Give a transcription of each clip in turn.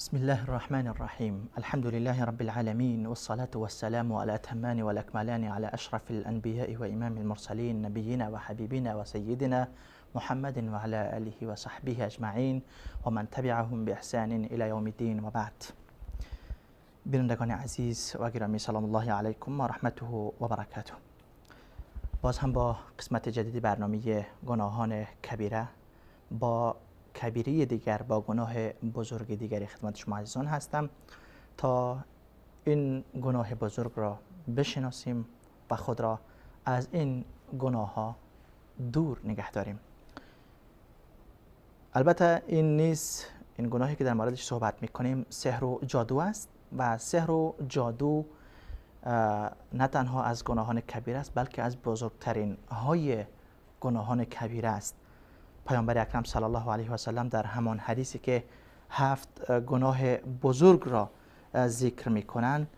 بسم الله الرحمن الرحیم. الحمد لله رب العالمین والصلاة والسلام على الأتمان والأكملان على أشرف الأنبياء وإمام المرسلين نبينا وحبيبنا وسيدنا محمد وعلى آله وصحبه أجمعين ومن تبعهم بإحسان إلى يوم الدين وبعد. بینندگان عزیز و گرامی، سلام الله علیکم و رحمته و برکاته. باز هم با قسمت جدید برنامه گناهان کبیره با کبیره دیگر، با گناه بزرگ دیگری خدمت شما عزیزان هستم تا این گناه بزرگ را بشناسیم و خود را از این گناه ها دور نگه داریم. البته این نیز، این گناهی که در موردش صحبت میکنیم سحر و جادو است و سحر و جادو نه تنها از گناهان کبیره است، بلکه از بزرگترین های گناهان کبیره است. پیامبر اکرم صلی الله علیه و سلم در همان حدیثی که 7 گناه بزرگ را ذکر میکنند،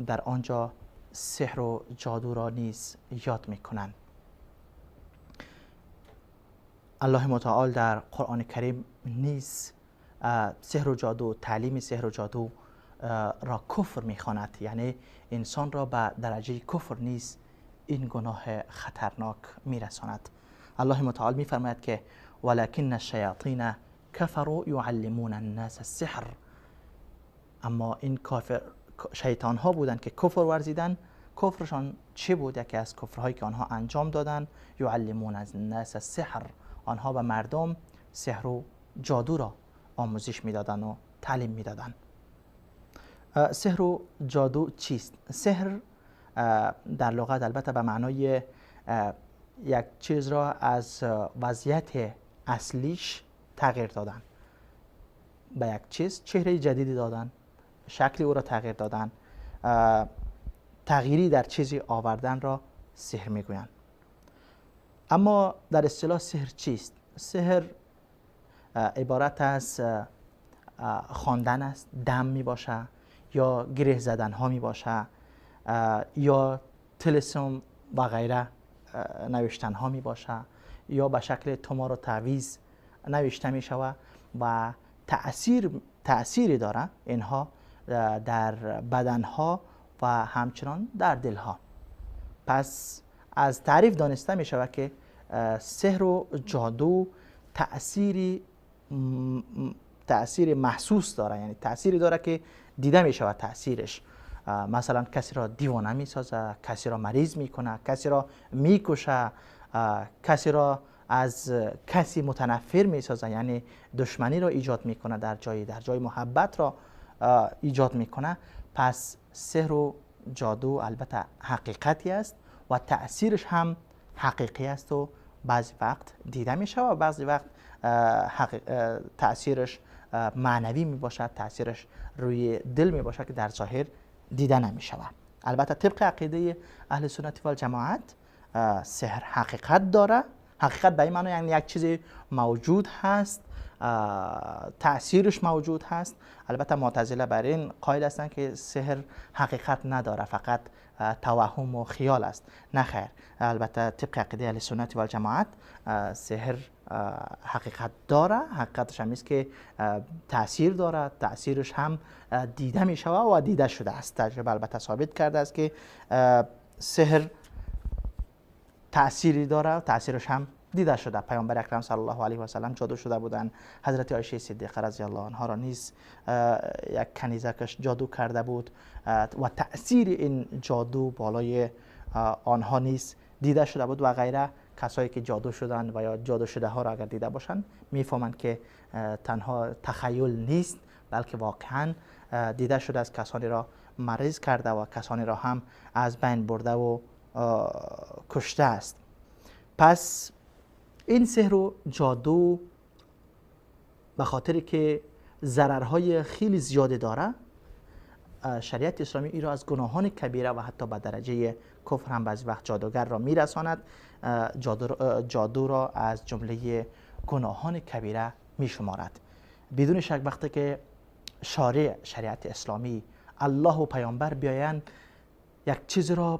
در آنجا سحر و جادو را نیز یاد میکنند. الله متعال در قرآن کریم نیز سحر و جادو، تعلیم سحر و جادو را کفر میخواند، یعنی انسان را به درجه کفر نیز این گناه خطرناک میرساند. الله متعال میفرماید که ولکن الشیاطین کفروا یعلمون الناس السحر. اما این کافر شیطان ها بودند که کفر ورزیدند. کفرشان چه بود؟ یکی از کفرهایی که آنها انجام دادند، یعلمون الناس السحر، آنها به مردم سحر و جادو را آموزش میدادند و تعلیم میدادند. سحر و جادو چیست؟ سحر در لغت البته به معنای یک چیز را از وضعیت اصلیش تغییر دادن، به یک چیز چهره جدیدی دادن، شکل او را تغییر دادن، تغییری در چیزی آوردن را سحر میگویند. اما در اصطلاح سحر چیست؟ سحر عبارت از خواندن است، دم می باشه یا گره زدن ها می باشه یا طلسم و غیره نوشتن ها می باشه یا به شکل تومار و تعویذ نوشته می شود و تأثیری داره اینها در بدن ها و همچنان در دل ها. پس از تعریف دانسته می شود که سحر و جادو تأثیر محسوس داره، یعنی تأثیری داره که دیده می شود تأثیرش. مثلا کسی را دیوانه می سازه، کسی را مریض می کنه، کسی را می کشه، کسی را از کسی متنفر می سازه، یعنی دشمنی را ایجاد می کنه، در جای محبت را ایجاد می کنه. پس سحر و جادو البته حقیقتی است و تأثیرش هم حقیقی است و بعضی وقت دیده می شود و بعضی وقت تأثیرش معنوی می باشد، تأثیرش روی دل می باشد که در ظاهر دیده نمی شود. البته طبق عقیده اهل سنت و جماعت سحر حقیقت داره. حقیقت به این معنی یعنی یک چیزی موجود هست، تأثیرش موجود هست. البته معتزله بر این قائل هستند که سحر حقیقت نداره، فقط توهم و خیال است. نه خیر، البته طبق عقیده اهل سنت و جماعت سحر حقیقت داره. حقیقتش هم است که تأثیر داره، تأثیرش هم دیده می شود و دیده شده است. تجربه البته ثابت کرده است که سحر تأثیری داره، تأثیرش هم دیده شده. پیامبر اکرم صلی الله علیه و سلم جادو شده بودند. حضرت عایشه صدیقه رضی الله عنها را نیز یک کنیزکش جادو کرده بود و تأثیر این جادو بالای آنها نیز دیده شده بود و غیره. کسایی که جادو شدن و یا جادو شده ها را اگر دیده باشند میفهمند که تنها تخیل نیست، بلکه واقعا دیده شده از کسانی را مریض کرده و کسانی را هم از بین برده و کشته است. پس این سحر و جادو به خاطر که ضررهای خیلی زیادی داره، شریعت اسلامی ای را از گناهان کبیره و حتی به درجه کفر هم بعضی وقت جادوگر را میرساند. جادو را از جمله گناهان کبیره میشمارد. بدون شک وقتی که شارع شریعت اسلامی، الله و پیامبر بیایند یک چیز را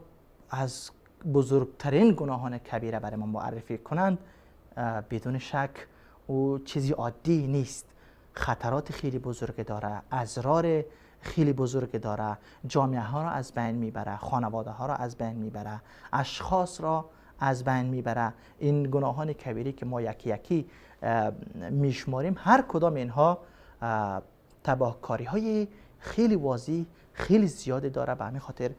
از بزرگترین گناهان کبیره برای ما معرفی کنند، بدون شک او چیزی عادی نیست. خطرات خیلی بزرگ داره، اضرار خیلی بزرگ داره، جامعه ها را از بین میبره، خانواده ها را از بین میبره، اشخاص را از بین میبره. این گناهان کبیری که ما یکی یکی میشماریم، هر کدام اینها تباهکاری های خیلی واضح خیلی زیادی داره. به همین خاطر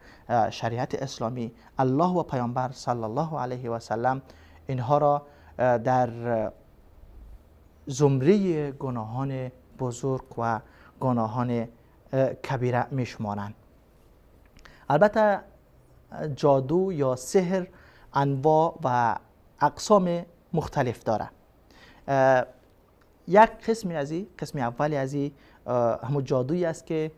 شریعت اسلامی، الله و پیامبر صلی الله علیه و سلم اینها را در زمره گناهان بزرگ و گناهان کبیره میشمارند. البته جادو یا سحر انواع و اقسام مختلف داره. یک قسمی از این، قسم اولی از این همون جادویی است که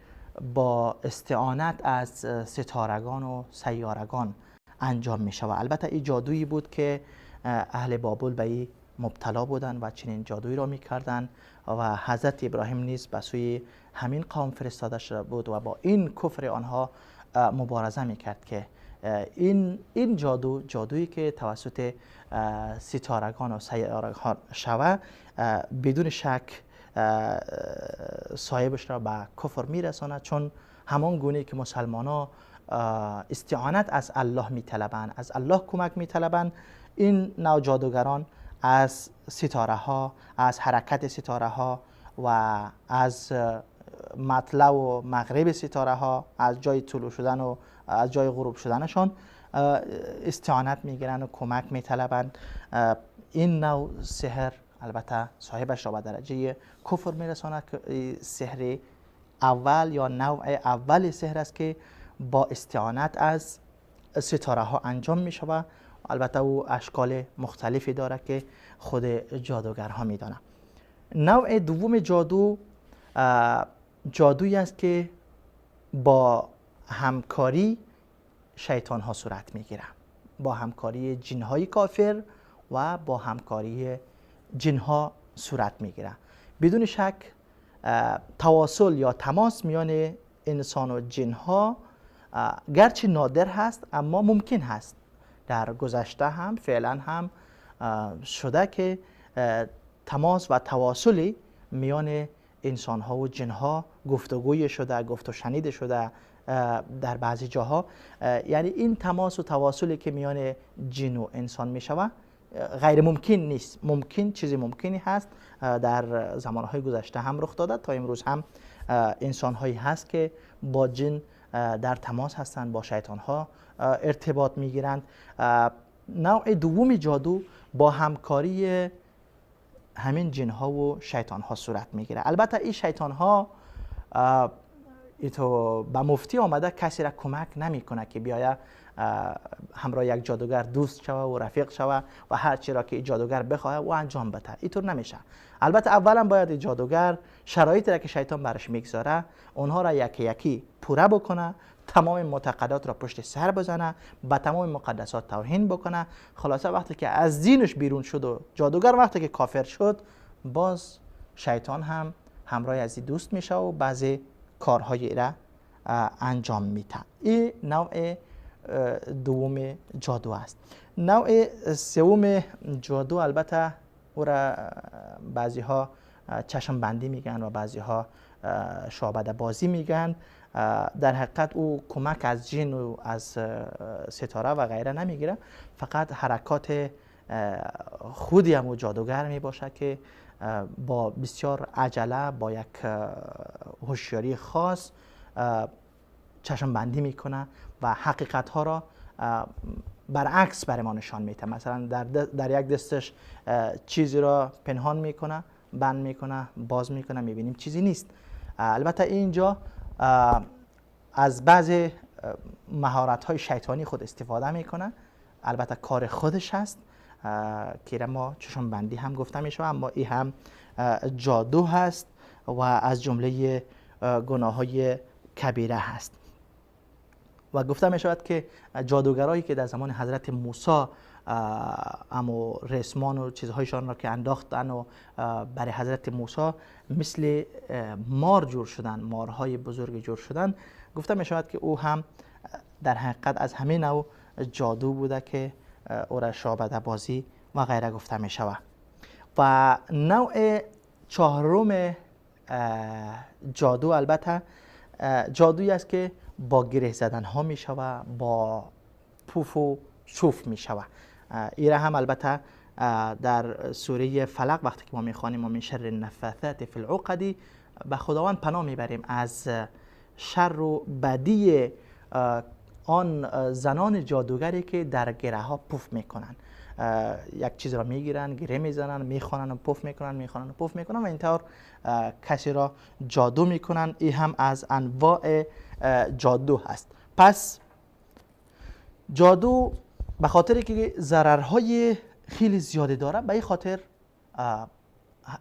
با استعانت از ستارگان و سیارگان انجام می شود. البته این جادویی بود که اهل بابل به این مبتلا بودند و چنین جادویی را میکردند و حضرت ابراهیم نیز به سوی همین قوم فرستاده شده بود و با این کفر آنها مبارزه میکرد که این جادو، جادویی که توسط ستارگان و سیارگان شود، بدون شک صاحبش را به کفر میرساند، چون همان گونه که مسلمان ها استعانت از الله میطلبند، از الله کمک میطلبند، این نوع جادوگران از ستاره ها، از حرکت ستاره ها و از مطلع و مغرب ستاره ها، از جای طلوع شدن و از جای غروب شدنشان استعانت میگیرند و کمک میطلبند. این نوع سحر البته صاحبش را به درجه کفر میرساند که سحر اول یا نوع اول سحر است که با استعانت از ستاره ها انجام می شود. البته او اشکال مختلفی داره که خود جادوگرها می دانند. نوع دوم جادو، جادویی است که با همکاری شیطان ها صورت می گیره، با همکاری جن های کافر و با همکاری جن ها صورت می گیره. بدون شک تواصل یا تماس میان انسان و جن ها گرچه نادر هست اما ممکن هست. در گذشته هم فعلا هم شده که تماس و تواصلی میان انسان ها و جن ها گفتگوی شده، گفت و شنیده شده در بعضی جاها. یعنی این تماس و تواصلی که میان جن و انسان می شود غیر ممکن نیست، ممکن، چیزی ممکنی هست. در زمانهای گذشته هم رخ داده، تا امروز هم انسانهایی هست که با جن در تماس هستند، با شیطان ها ارتباط میگیرند. نوع دوم جادو با همکاری همین جن ها و شیطان ها صورت میگیره. البته این شیطان ها ایتو به مفتی آمده کسی را کمک نمیکنه که بیایه همراه یک جادوگر دوست شوه و رفیق شوه و هر چی را که جادوگر بخواه و انجام بده، اینطور نمیشه. البته اولا باید جادوگر شرایطی را که شیطان برش میگذاره اونها را یکی یکی پوره بکنه، تمام معتقدات را پشت سر بزنه، به تمام مقدسات توهین بکنه. خلاصه وقتی که از دینش بیرون شد و جادوگر وقتی که کافر شد، باز شیطان هم همراه از این دوست میشه و بعضی کارهای را انجام میده. این نوع دوم جادو است. نوع سوم جادو البته او را بعضی ها چشم بندی میگن و بعضی ها شعبده بازی میگن. در حقیقت او کمک از جن و از ستاره و غیره نمیگیره، فقط حرکات خودی هم و جادوگر میباشه که با بسیار عجله، با یک هوشیاری خاص چشم بندی میکنه و حقیقت ها را برعکس برای ما نشان میده. مثلا در یک دستش چیزی را پنهان میکنه، بند میکنه، باز میکنه، میبینیم چیزی نیست. البته اینجا از بعض مهارت های شیطانی خود استفاده میکنه، البته کار خودش هست که ما چشم بندی هم گفته میشه، اما این هم جادو هست و از جمله گناه های کبیره هست. و گفته می شود که جادوگرایی که در زمان حضرت موسی اما رسمان و چیزهایشان را که انداختن و برای حضرت موسی مثل مار جور شدن، مارهای بزرگ جور شدن، گفته می شود که او هم در حقیقت از همه نوع جادو بوده که او را شعبده بازی و غیره گفته می شود. و نوع چهارم جادو البته جادویی است که با گره زدن ها می شود، با پوف و چوف می شود. ایره هم البته در سوره فلق وقتی که ما میخوانیم و من شر النفاثات فی العقد، به خداوند پناه میبریم از شر و بدی آن زنان جادوگری که در گره ها پف میکنن. یک چیز را میگیرن، گره میزنن، میخوانن و پف میکنن، میخوانن و پف میکنن و اینطور کسی را جادو میکنن. این هم از انواع جادو هست. پس جادو به خاطر که ضررهای خیلی زیادی داره، به این خاطر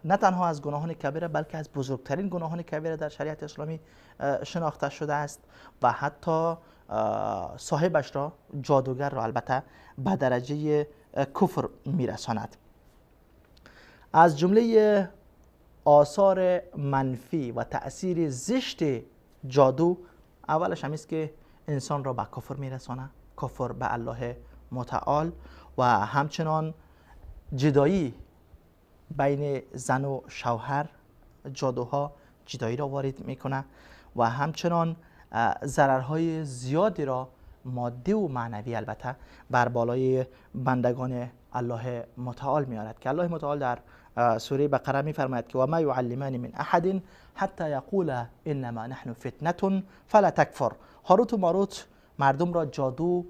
نه تنها از گناهان کبیره بلکه از بزرگترین گناهان کبیره در شریعت اسلامی شناخته شده است و حتی صاحبش را، جادوگر را البته به درجه کفر میرساند. از جمله آثار منفی و تأثیر زشت جادو اولش هم است که انسان را به کفر میرسانه، کفر به الله متعال، و همچنان جدایی بین زن و شوهر، جادوها جدایی را وارد میکنه و همچنان ضررهای زیادی را مادی و معنوی البته بر بالای بندگان الله متعال میارد که الله متعال در سوره بقره میفرماید که و ما یعلمان من احد حتی یقول انما نحن فتنه فلا تکفر. هاروت و ماروت مردم را جادو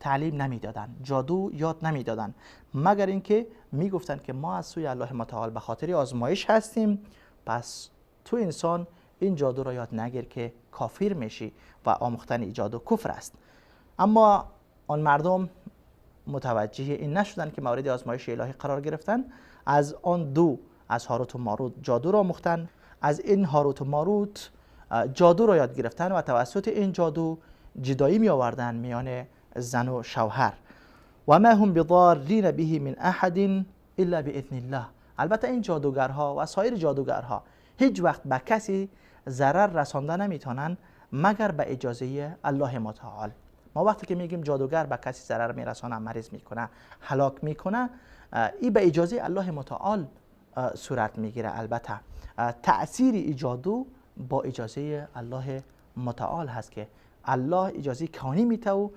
تعلیم نمیدادند، جادو یاد نمیدادند، مگر اینکه میگفتند که ما از سوی الله متعال به خاطر آزمایش هستیم، پس تو انسان این جادو را یاد نگیر که کافر میشی و آموختن این جادو کفر است. اما آن مردم متوجه این نشدند که مورد آزمایش الهی قرار گرفتن. از آن دو، از هاروت و ماروت جادو را آموختن، از این هاروت و ماروت جادو را یاد گرفتن و توسط این جادو جدایی می آوردن میان زن و شوهر. و ما هم بضارین به من احد الا باذن الله. البته این جادوگرها و سایر جادوگرها هیچ وقت به کسی ضرر رسانده نمیتونن مگر به اجازه الله متعال. ما وقتی که میگیم جادوگر به کسی ضرر میرسانه، مریض میکنه، هلاک میکنه، این به اجازه الله متعال صورت میگیره. البته تأثیر این جادو با اجازه الله متعال هست که الله اجازه کانی میته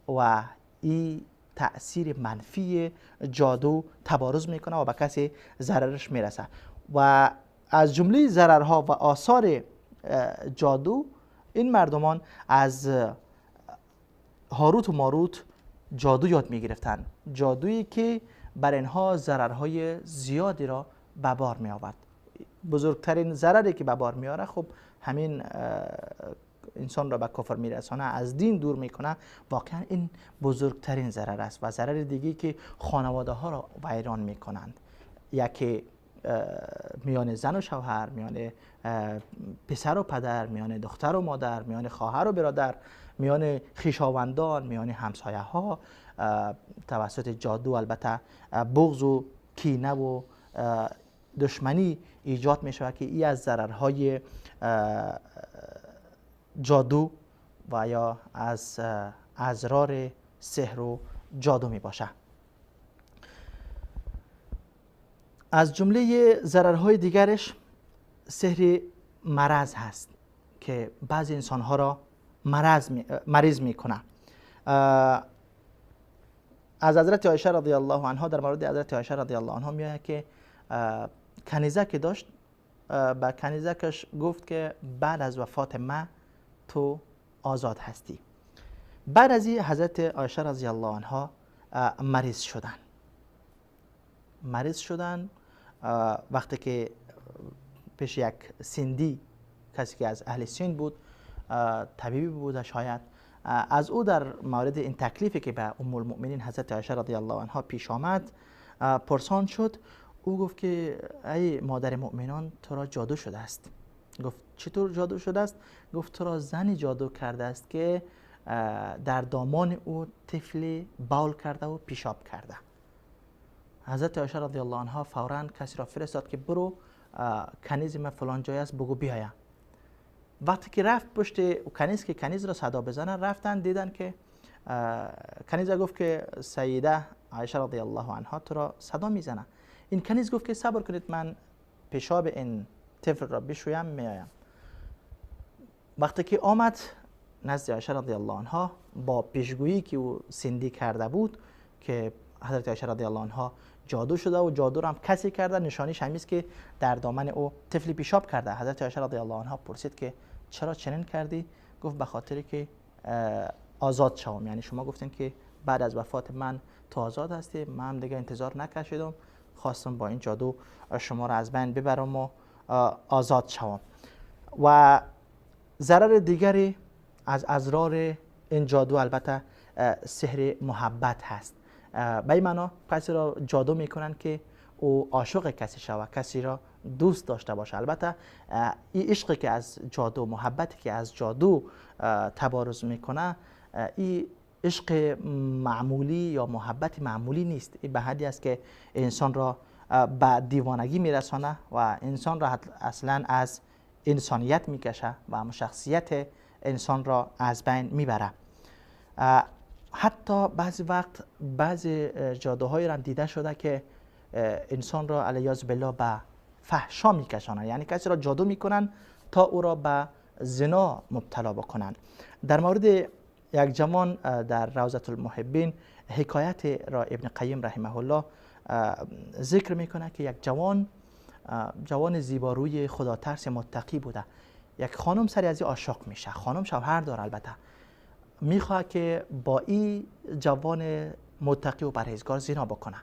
و این تأثیر منفی جادو تبارز میکنه و به کسی ضررش میرسه. و از جمله ضررها و آثار جادو این مردمان از هاروت و ماروت جادو یاد میگرفتن، جادویی که بر اینها ضررهای زیادی را به بار می آورد. بزرگترین ضرری که به بار میاره خب همین انسان را به کفر میرسانه، از دین دور میکنه. واقعا این بزرگترین ضرر است. و ضرر دیگه که خانواده ها را ویران میکنند، یکی میان زن و شوهر، میان پسر و پدر، میان دختر و مادر، میان خواهر و برادر، میان خویشاوندان، میان همسایه ها، توسط جادو البته بغض و کینه و دشمنی ایجاد می شود که ای از ضررهای جادو و یا از اضرار سحر و جادو می باشه. از جمله ضررهای دیگرش سحر مرض هست که بعضی انسانها را مریض میکنه. از حضرت عایشه رضی الله عنها، در مورد حضرت عایشه رضی الله عنها میآید که کنیزک داشت، به کنیزکش گفت که بعد از وفات من تو آزاد هستی. بعد از این حضرت عایشه رضی الله عنها مریض شدن. مریض شدن وقتی که پیش یک سندی، کسی که از اهل سند بود، طبیبی بود شاید، از او در مورد این تکلیفی که به ام المؤمنین حضرت عایشه رضی الله عنها پیش آمد پرسان شد. او گفت که ای مادر مؤمنان، تو را جادو شده است. گفت چطور جادو شده است؟ گفت تو را زنی جادو کرده است که در دامان او طفل بول کرده و پیشاب کرده. حضرت عایشه رضی الله عنها فوراً کسی را فرستاد که برو کنیز من فلان جای است، بگو بیایم. وقتی که رفت پشت کنیز که کنیز را صدا بزنه، رفتن دیدن که کنیز گفت که سیده عایشه رضی الله عنها تو را صدا میزنه. این کنیز گفت که صبر کنید، من پیشاب این طفل را بشویم میایم. وقتی که آمد نزد عایشه رضی الله عنها با پیشگویی که او سندی کرده بود که حضرت عایشه رضی الله عنها جادو شده و جادو را هم کسی کرده، نشانیش همیست که در دامن او طفل پیشاب کرده. حضرت عایشه رضی الله عنها پرسید که چرا چنین کردی؟ گفت به خاطر که آزاد شوم، یعنی شما گفتین که بعد از وفات من تو آزاد هستی، من هم دیگه انتظار نکشیدم، خواستم با این جادو شما را از بین ببرم و آزاد شوم. و ضرر دیگری از اضرار این جادو البته سحر محبت هست. به این معنا کسی را جادو میکنن که او عاشق کسی شود، کسی را دوست داشته باشه. البته این عشقی که از جادو، محبتی که از جادو تبارز میکنه، این عشق معمولی یا محبت معمولی نیست. این به حدی است که انسان را به دیوانگی میرسانه و انسان را اصلا از انسانیت میکشه و شخصیت انسان را از بین میبره. حتی بعضی وقت بعضی جادوهایی را هم دیده شده که انسان را علیاذ بالله به فحشا میکشانند، یعنی کسی را جادو میکنن تا او را به زنا مبتلا بکنن. در مورد یک جوان در روضة المحبین حکایت را ابن قیم رحمه الله ذکر میکنه که یک جوان زیباروی خداترس متقی بوده. یک خانم سری از عاشق میشه، خانم شوهر داره البته، میخواد که با این جوان متقی و پرهیزگار زنا بکنه.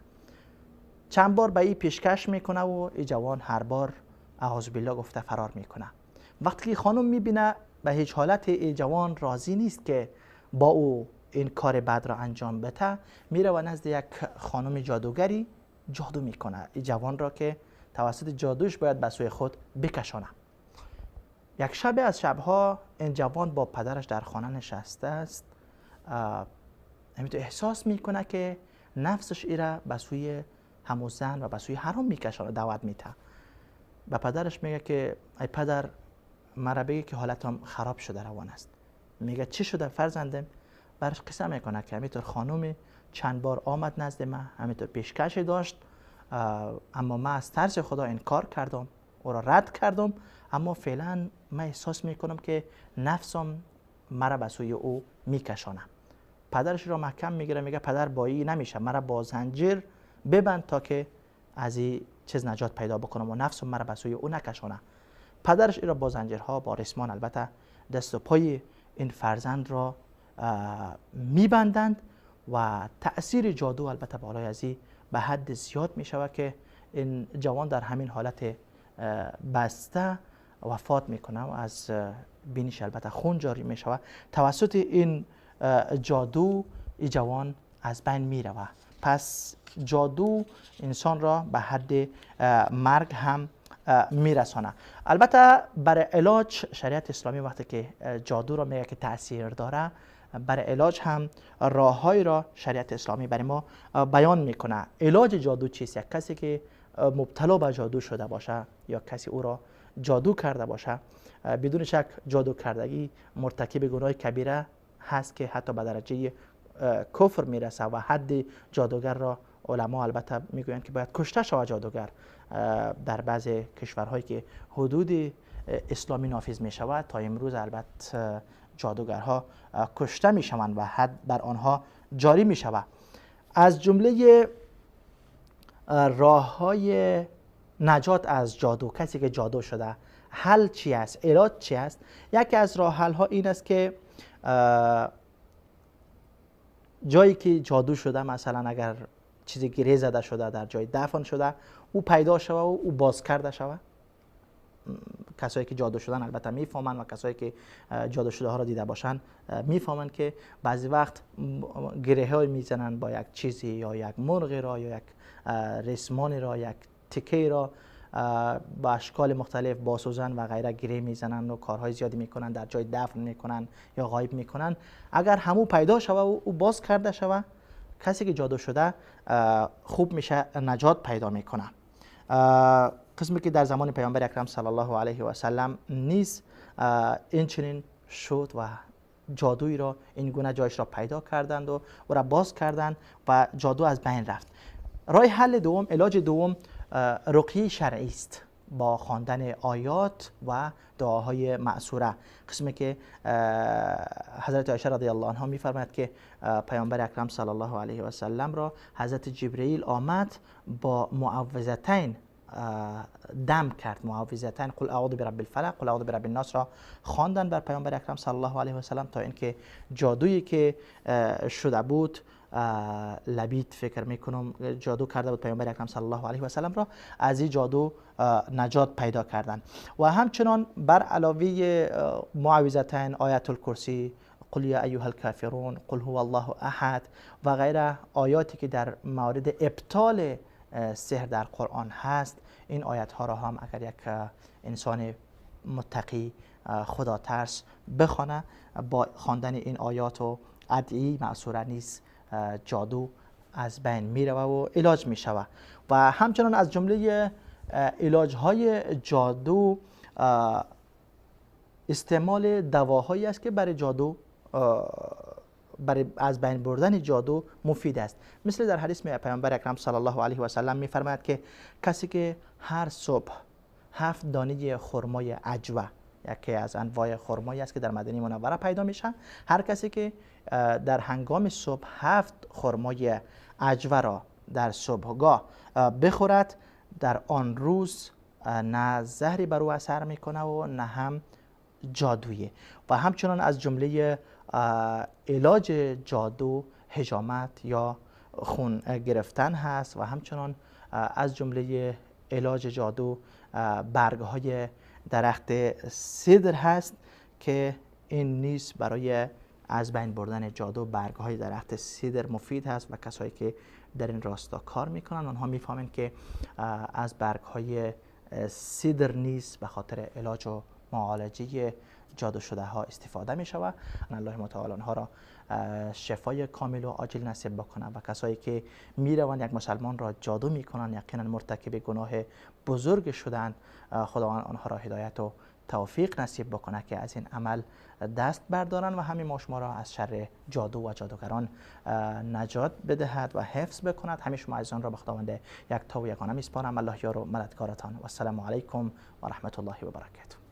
چند بار به این پیشکش میکنه و این جوان هر بار اعوذ بالله گفته فرار میکنه. وقتی که خانم میبینه به هیچ حالت این جوان راضی نیست که با او این کار بد را انجام بده، میره و نزد یک خانم جادوگری جادو میکنه این جوان را که توسط جادوش باید به سوی خود بکشانه. یک شب از شبها این جوان با پدرش در خانه نشسته است، همینطور احساس میکنه که نفسش ایره به سوی همو زن و به سوی حرام میکشانه، دعوت میته. به پدرش میگه که ای پدر، مرا بگه که حالتم خراب شده روان است. میگه چی شده فرزندم؟ برش قصه میکنه که همینطور خانومی چند بار آمد نزد من، همینطور پیشکش داشت، اما من از ترس خدا انکار کردم، او را رد کردم، اما فعلا من احساس میکنم که نفسم مرا به سوی او میکشانه. پدرش را محکم میگیره، میگه پدر بایی نمیشه، مرا با زنجیر ببند تا که از این چیز نجات پیدا بکنم و نفسم مرا به سوی او نکشانه. پدرش ای را با زنجیرها، با رسمان البته، دست و پای این فرزند را میبندند و تأثیر جادو البته بالای از این به حد زیاد میشود که این جوان در همین حالت بسته وفات میکنه و از بینیش البته خون جاری میشود. توسط این جادو این جوان از بین میرود. پس جادو انسان را به حد مرگ هم میرسانه. البته برای علاج شریعت اسلامی وقتی که جادو را میگه که تأثیر داره، برای علاج هم راههایی را شریعت اسلامی برای ما بیان میکنه. علاج جادو چیست؟ یک کسی که مبتلا به جادو شده باشه یا کسی او را جادو کرده باشه، بدون شک جادو کردگی مرتکب گناه کبیره هست که حتی به درجه کفر میرسه و حد جادوگر را علما البته میگویند که باید کشته شود جادوگر. در بعض کشورهایی که حدود اسلامی نافذ می شود تا امروز البته جادوگرها کشته می شوند و حد بر آنها جاری می شود. از جمله راه های نجات از جادو، کسی که جادو شده حل چی است، علاج چی است؟ یکی از راه حل ها این است که جایی که جادو شده، مثلا اگر چیزی گره زده شده، در جای دفن شده، او پیدا شوه و او باز کرده شوه. کسایی که جادو شدن البته میفهمن و کسایی که جادو شده ها را دیده باشن میفهمن که بعضی وقت گره های میزنن با یک چیزی یا یک مرغ را یا یک رسمانی را، یک تکه را با اشکال مختلف با سوزن و غیره گره میزنن و کارهای زیادی میکنن، در جای دفن میکنن یا غایب میکنن. اگر همو پیدا شوه و او باز کرده شوه، کسی که جادو شده خوب میشه، نجات پیدا میکنه. قسمی که در زمان پیامبر اکرم صلی الله علیه و سلم نیز این چنین شد و جادویی را این گونه جایش را پیدا کردند و او را باز کردند و جادو از بین رفت. راه حل دوم، علاج دوم، رقیه شرعی است. با خواندن آیات و دعاهای مأثوره، قسمی که حضرت عایشه رضی الله عنها می‌فرماید که پیامبر اکرم صلی الله علیه و سلم را حضرت جبرئیل آمد با معوذتین دم کرد، معوذتین قل اعوذ برب الفلق قل اعوذ برب الناس را خواندن بر پیامبر اکرم صلی الله علیه و سلم تا اینکه جادویی که شده بود، لبید فکر میکنم جادو کرده بود پیامبر اکرم صلی الله علیه و سلم را، از این جادو نجات پیدا کردن. و همچنان بر علاوه معوذتین، آیت الکرسی، قل یا ایها الکافرون، قل هو الله احد و غیره، آیاتی که در مورد ابطال سحر در قرآن هست، این آیت ها را هم اگر یک انسان متقی خدا ترس بخوانه، با خواندن این آیات و ادعیه مأثوره نیز جادو از بین میره و علاج میشوه. و همچنان از جمله علاج های جادو استعمال دواهایی است که برای جادو، برای از بین بردن جادو مفید است. مثل در حدیث پیامبر اکرم صلی الله علیه و سلم میفرماید که کسی که هر صبح 7 دانه خرمای عجوه، یکی از انواع خرمایی است که در مدینه منوره پیدا میشه، هر کسی که در هنگام صبح 7 خرمای عجوه را در صبحگاه بخورد، در آن روز نه زهری بر او اثر میکنه و نه هم جادویی. و همچنان از جمله علاج جادو حجامت یا خون گرفتن هست و همچنان از جمله علاج جادو برگ های درخت سدر هست که این نیز برای از بین بردن جادو برگ های درخت سدر مفید هست و کسایی که در این راستا کار میکنن آنها میفهمند که از برگ های سدر نیز به خاطر علاج و معالجه جادو شده ها استفاده می شود. الله متعال آنها را شفای کامل و عاجل نصیب بکنه و کسایی که میروند یک مسلمان را جادو میکنن یقینا مرتکب گناه بزرگ شدند. خداوند آنها را هدایت و توفیق نصیب بکنه که از این عمل دست بردارن و همین ما شما را از شر جادو و جادوگران نجات بدهد و حفظ بکند. همه شما عزیزان را به خداوند یکتا و یگانه میسپارم. الله یار و مددگارتان. و السلام علیکم و رحمت الله و برکاته.